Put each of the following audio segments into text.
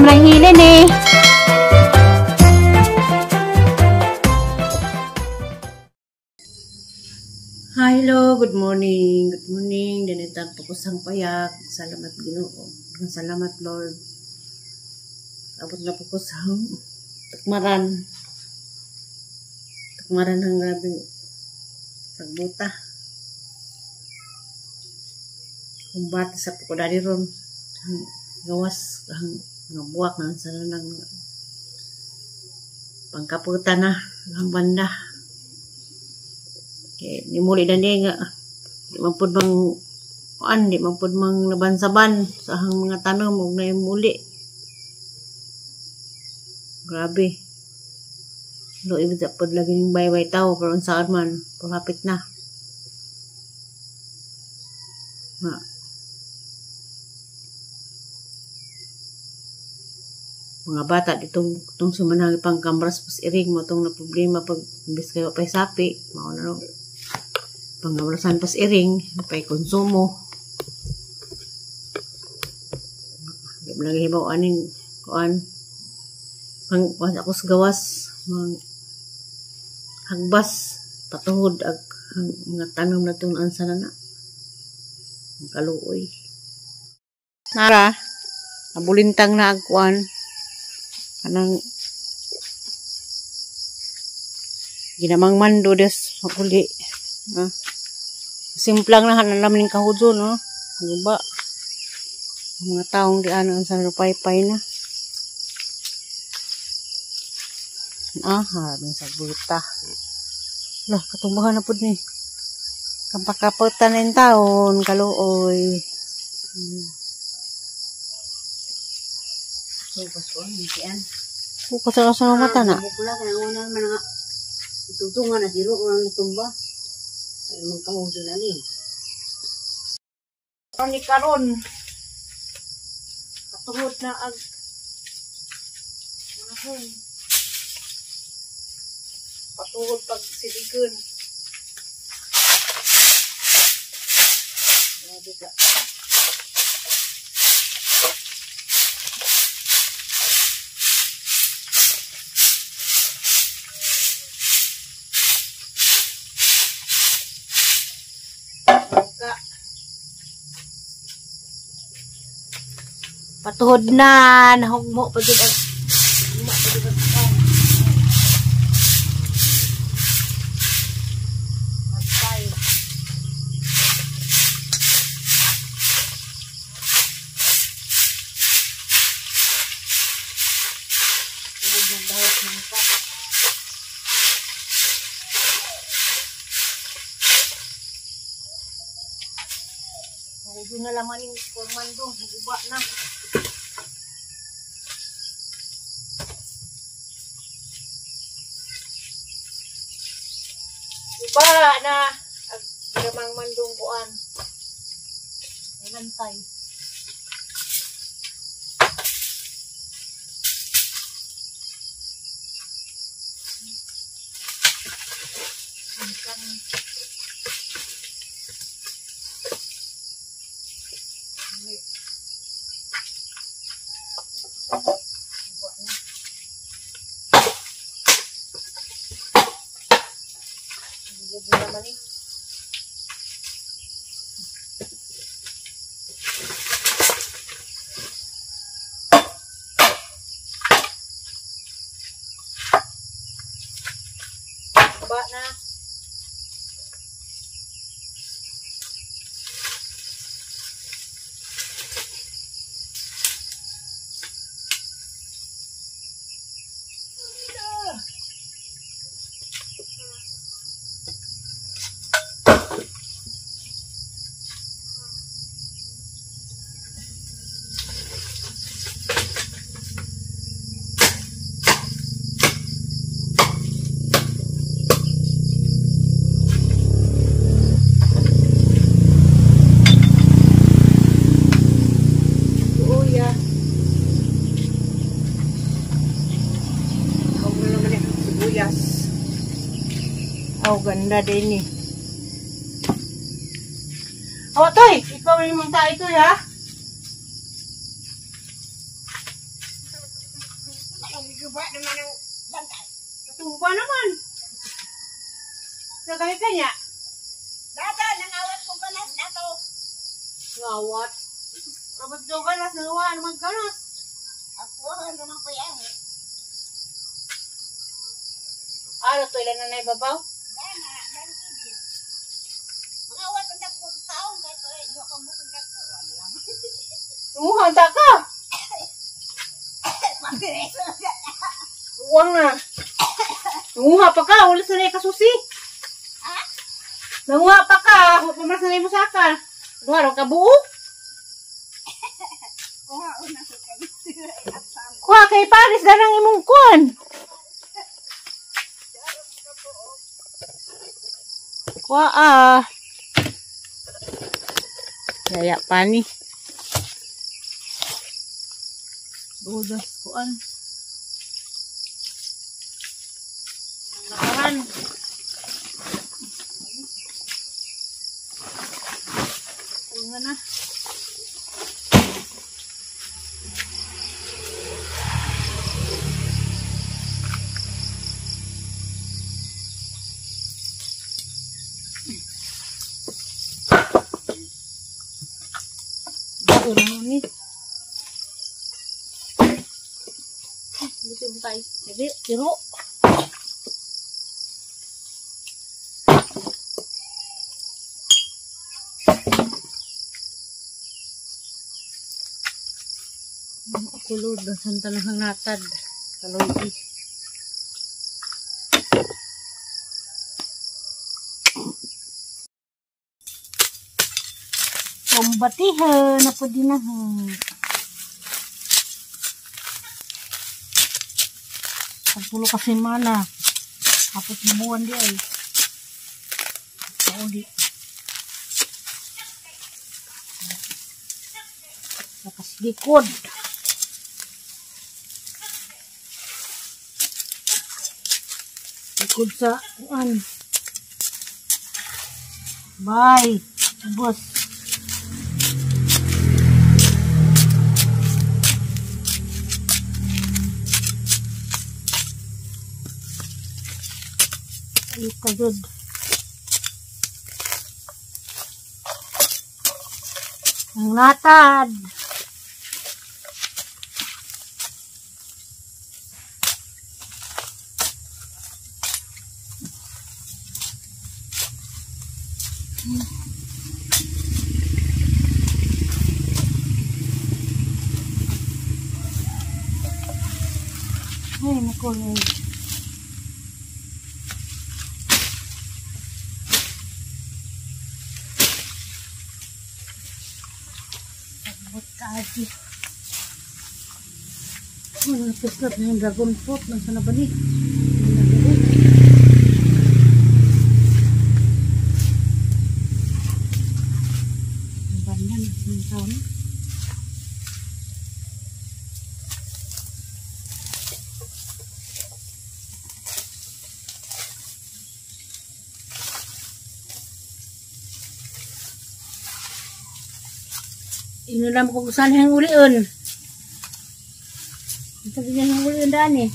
Sobrang hilin eh. Hi, hello, good morning. Good morning. Dinita po ko sang payak. Salamat Ginoo. Salamat Lord. Abot na po ko sa tukmaran. Tukmaran ang grabe sagbuta. Kumbate sa po ko dali ron. Ang gawas ang mga buwak na sa nang pangkaputa na ang banda. Kay nimuli na niya nga di man pud mang kuan, di man pud mang laban-saban sa ahang mga tanom ug naay muli. Grabe. Luoy bitaw pud lagi ning baybay tawo pero unsaon man, pero hapit na. Ma. Mga bata ditong tong sumanang pangkamras pas iring mo tong na problema pag imbis kayo pay sapi, mao na no. Pangamrasan pas iring, pay konsumo. Di mo lagi hibaw aning kuan. Pang kuan ako sa gawas, mang hagbas patuhod ag ang mga tanom na itong ansa na na. Ang kaluoy. Nara, nabulintang na ang kuan. Kanang ginamang mando des maguli. Ha? Simplang na hanan ning kahudyo, no? Guba. Ang mga taong di ano ang sa paypay na. Ah, harabing sa buta. Lah, katumbahan na pud ni. Kampakaputan na yung taon, kaluoy. So, paso, hindi. Bukas sa sa mata na. Bukla, kaya una naman nga. Itutungan na siro, una natumba. Ay, magkahuso na ni. Ni karon. Katuhod na ag manahon. Patuhod pag siligon. Grabe ka. Ka. Patuhod na, nahugmo pa jud ang hugmo pa jud ang kuan. Magpay. Tuhod ng dahot ng ka. Medyo na laman yung formando, naguba na. Uba na ag ginamang mandong kuan. Nalantay. Ba na. Uya. Huwag na naman yung sibuyas. Oh, ganda din eh. Oh, Toy! Ikaw rin mong tayo, Toy, ha? Guba naman ang bantay. Tumba naman. Sa kaya kanya. Dada, nangawat kong kanas na to. Ngawat. Kapag daw kanas, nangawa naman kanas. Ako naman pa yan. Ano to, ilan na naibabaw? Dana, dan ibig. Mangawat ang dako sa taong kahit duha ka bukod dako. Wala lang. Tumuha, ta ka. Papireso. Uwang na. Nanguha pa ka, wala sanay kasusi. Ha? Nanguha pa ka, wala pa man sanay mo saka. Duha raw ka buo. Kuha una sa kanya. Kuha kay Paris danang imong kuan. Kuha ah. Yaya pa ni. Dudas kuan. Nakaran. Una na. Bago na ni. Buti mo tayo. Dili, tiro. Kulod, saan talagang natad. Kaloy. Pambatihan na po din na. Pagpulo kasi mana. Kapot na buwan di ay. Kauli. Lakas likod. Likod sa kuan. Bye. Boss. Ayok ka jud. Ang latad. Ay, naku, Lord. Abot ka, Adi. Oh, napislot na yung dragon fruit. Nasa na ba ni? Ang ganda na ng taon. Ino lang ko saan ang ulion. Sabi niya ang ulion daan eh.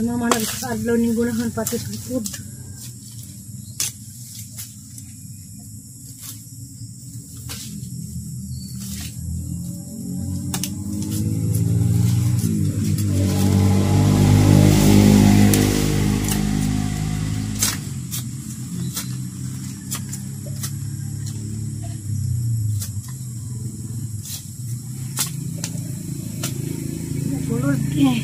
Mama nagsaadlaw ning gunahan pati sa likod. Kulod eh.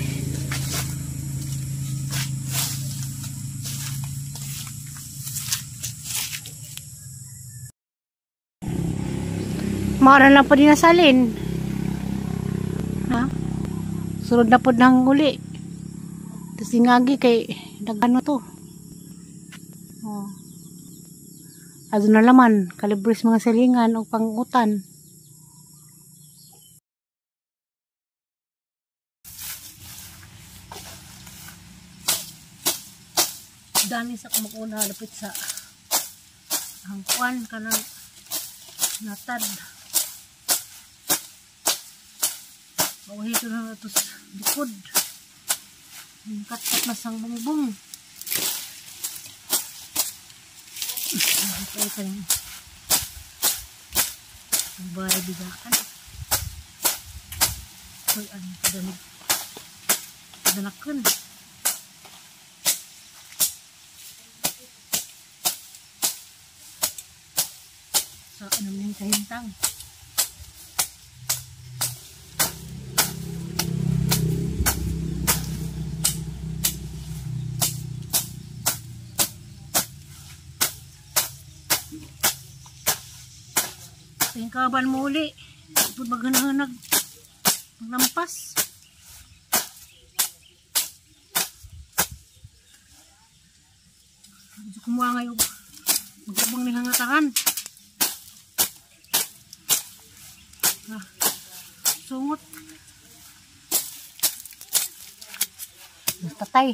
Maura lang po din nasalin. Ha? Sunod na po ng uli. Tapos ingagi kay nagano to. Oh. Adto na laman, kalibris mga silingan o pangutan. Dami sa kumakuna lapit sa hangkuan kanang natad. Mauhito na ito sa likod. Katkat na sang bungbong. Ito ito yung bahay bigakan. Uy, ano kadanig. Kadanakan. Sa ano yung kahintang. Tingkaban mo uli. Ipod maghanag maglampas. Medyo kumuha ngayon. Magkabang ni hangatahan. Ah, sungot. Tatay.